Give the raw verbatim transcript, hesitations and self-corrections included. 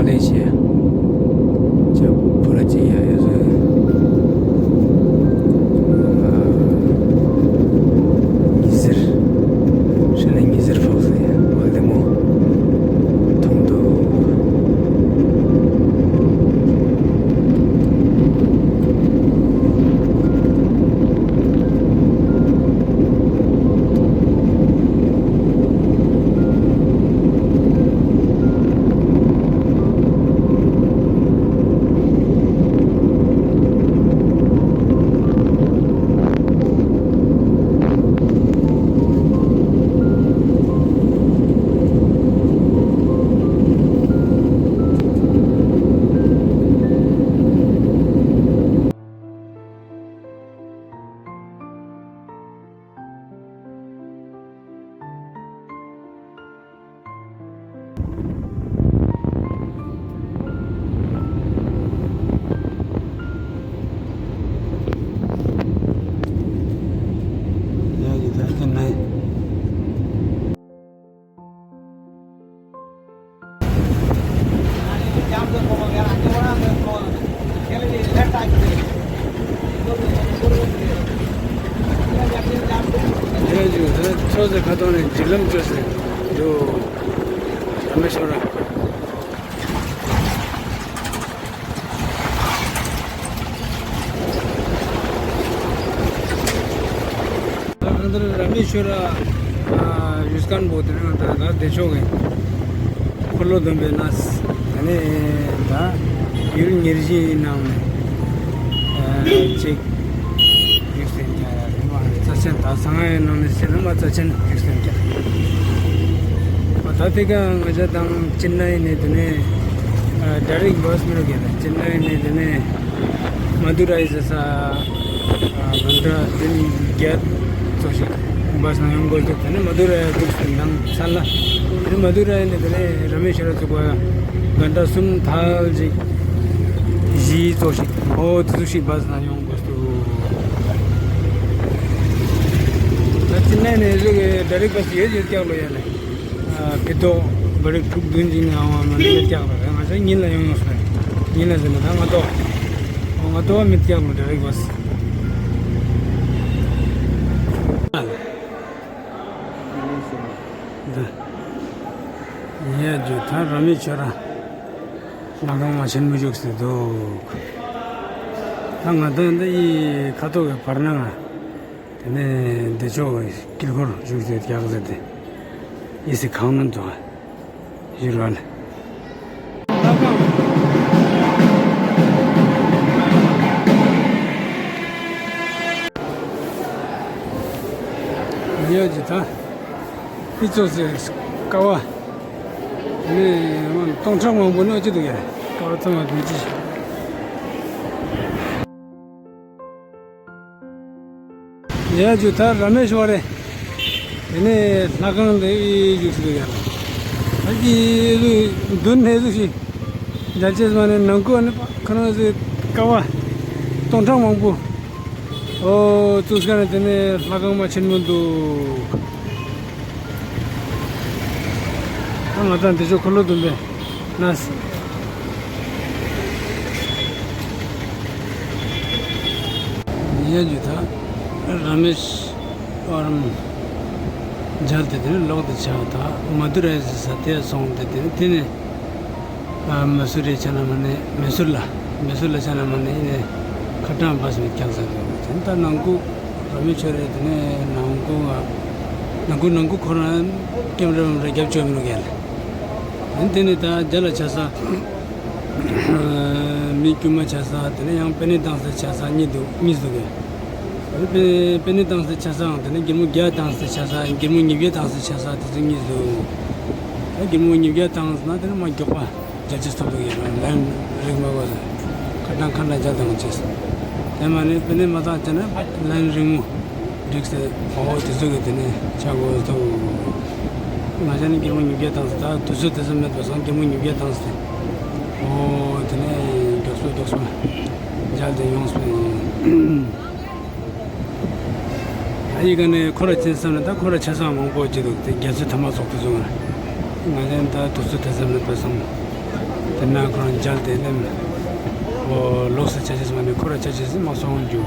ལེ་ཤ། ཅ་བོ་ར་ཅི་ཡ་ཡ་ཟེར། ཉི་ཟེར། ཧྲི་ལེ་ཉི་ཟེར་ཕོག་སེ་ཡ་མ་ལེ་མོ་ཐོང་དུག། ཡ་ཇུ། ད་ཆོས་སི་ཁ་ཐོག་ནེ་འཇིགས་ལམ་ཅོས་སེ་འདུག། ར་མེ་ཤོ་ར། ད་གང་ལྟར་ར་མེ་ཤོ་ར་ཨ་ཡུལ་ཁན་བོ་དེ་ནེ་ང་ད་ད་བདེ་མཆོག་གི་འཁོར་ལོ་སྡོམ་པའི་གནས། ད་ནེ་ད་ཡུལ་ཉེར་བཞིའི་ནང་ནེ་ཨ་ཅིག་ཡུལ་སེམས་ཀྱང་ཡ་རེ་མ་རེ་རྩ་ཆེན། ད་ཚང་མའི་ནང་ནེ་ཟེར་ན་མ་རྩ་ཆེན་ཡུལ་སེམས་ཀྱང་། ད་དེ་ག་ང་ཅག་དང་ཅི་ན་ཡིན་ནེ་དེ་ནེ་ཨ་ཌའི་རེཀྚ་བཱས་མི་རུ་ག་ལ་ཅི་ན་ཡིན་ནེ་དེ་ནེ་མ་དུ་རའི་ཟེར་ས་ཨ་གྷན་ཊ་བདུན་བརྒྱད་ཙོགས་ཤིག་བཱས་ནང་ཡོང་དགོས་འདུག། དེ་ནེ་མ་དུ་ར་འདུག་སེ་དང་ས་ལ། དེ་ནེ་མ་དུ་ར་ནེ་དེ་ནེ་ར་མེ་ཤོ་ར་ཚུགས་པ་གྷན་ཊ་གསུམ་ཐལ་ཅིག་བཞི་ཙོགས་ཤིག་འོ་དེ་ཙོགས་ཤིག་བཱས་ནང་ཡོང་དགོས་འདུག། ད་ཅི་ན་ནེ་ཟུག་གི་ཌའི་རེཀྚ་བཱས་ཡོད་ཡོད་ཀྱག་ལོ་ཡ་ལེ། ཨ་ཕི་ཏོ་བ་རིག་ཕྲུག་བདུན་ཅིག་ནེ་ཨ་མ་མ་ནེ་ཀྱག་ལ་རེ། ང་ཚོ་ཉིན་ལ་ཡོང་ཡོང་སོང་། ཉིན་ལ་ཟེར་ན་ད་ང་ཏོ་ང་ཏོ་མི་ཀྱག་ལ་ཌའི་རེཀྚ་བཱས། ཡ་ཇུ། ད་ར་མེ་ཤོ་ར་ལྷ་ཁང་མ་ཆེན་མོ་བཞུགས་སེ་འདུག། ད་ང་ཏང་འདི་ཁ་ཐོག་གི་བར་ན་ང་དེ་ནེ་བདེ་མཆོག་གི་དཀྱིལ་འཁོར་བཞུགས་སེ་ཀྱག་ཟེར་ཏེ་ཡིད་སི་ཁང་ནང་དུ་བཞུགས་ར་ལེ། ཡ་ཇུ། ད་འི་ཙོགས་སི་ཀ་བ་ནི་སྟོང་ཕྲག་མང་པོ་ནོ་ཅི་འདུག་ཡ། ཀ་བ་ཚང་མ་འདུག་ཅི། ཡ་ཇུ། ད་ར་མེ་ཤོ་ར་དེ་ནེ་ལྷ་ཁང་དེ་བཞུགས་སེ་འདུག་ཡ། ད་ཀི་མདུན་ནེ་ཟུག་ཤིག་མཇལ་ཅེས་མ་ནེ་ནང་ཁུལ་ནེ་ཁོ་རང་ཟེ་ཀ་བ་སྟོང་ཕྲག་མང་པོ། འོ་ཙུགས་ཀ་ནེ་དེ་ནེ་ལྷ་ཁང་མ་ཆེན་མོ་འདུག། ད་ང་ཏང་བདེ་མཆོག་འཁོར་ལོ་སྡོམ་པའི་གནས། ཡ་ཇུ། ད་ར་མེ་ཤྭ་རམ་མཇལ་ཏེ་དེ་ནེ་ལོག་སྟེ་ཆ་ད་མ་དུ་རའི་ཟེར་ས་དེ་སོང་སྟེ་དེ་ནེ་དེ་ནེ་ཨ་མེ་སུར་རི་ཆ་ན་མ་ནེ་མེ་སུར་ལ་མེ་སུར་ལ་ཆ་ན་མ་ནེ་ཨི་ནེ་ཁ་ཏང་བཱས་མི་ཀྱག་ཟེར་འདུག། དེ་ནེ་ད་ནང་ཁུལ་ར་མེ་ཤོ་ར་དེ་ནེ་ནང་ཁུལ་ནང་ཁུལ་ནང་ཁུལ་ཁོ་རང་ཀེམ་ར་ར་རྒྱབ་ཅོ་མི་རུ་གལ། དེ་ནེ་ད་རྒྱ་ལ་ཆ་ས་མི་དཀྱུས་མ་ཆ་ས་དེ་ནེ་ཡང་པེ་ནེ་བཏང་ས་ཆ་ས་གཉིས་འདུག། གཉིས་འདུག་གི། པེ་ནེ་པེ་ནེ་བཏང་ས་ཆ་སའང་དེ་ནེ་སྒྱེར་མོ་བརྒྱ་བཏང་ས་ཆ་ས་སྒྱེར་མོ་ཉིས་བརྒྱ་བཏང་ས་ཆ་ས་དེ་ཚོ་གཉིས་འདུག། ད་སྒྱེར་མོ་ཉིས་བརྒྱ་བཏང་ས་ན་དེ་ནེ་མ་མགྱོགས་པ་རྒྱལ་ཅེས་ཐོབ་འདུག་ཡོད་ལ་ལན་རིང་མ་དགོས་ས་ཁ་ཏང་ཁ་ན་རྒྱ་བཏང་ཅེས། དེ་མ་ནེ་པེ་ནེ་མ་བཏང་ཆ་ན་ལན་རིང་མོ་འགྲིག་སྟེ་འོ་དེ་ཚོ་གི་དེ་ནེ་ཆ་དགོས་འདུག། ང་ཅག་ནི་སྒྱེར་མོ་ཉིས་བརྒྱ་བཏང་ས་ད་དུས་ཚོད་དེ་ཚོ་མེད་པ་སང་སྒྱེར་མོ་ཉིས་བརྒྱ་བཏང་སྟེ་འོ་དེ་ནེ་མགྱོགས་པོ་མགྱོགས་པོ་མཇལ་ཏེ་ཡོངས་པ་ཡིན། ཨ་ཡི་ག་ནེ་ཁོ་ར་ཆེན་བསམ་ན་ད་ཁོ་ར་ཆ་ས་མང་པོ་ཅི་འདུག། དེ་རྒྱ་མཚོའི་མཐའ་མ་ཚོགས་དེ་ཚོ་ང་ང་ལན་ད་དུས་ཚོད་དེ་ཚོ་མེད་པ་སང་། དེ་ན་ཁོ་རང་མཇལ་ཏེ་ནེ་འོ་ལོགས་སེ་ཆ་ཅེས་མ་ནེ་ཁོ་རང་ཆ་ཅེས་མ་སོང་རྒྱུ།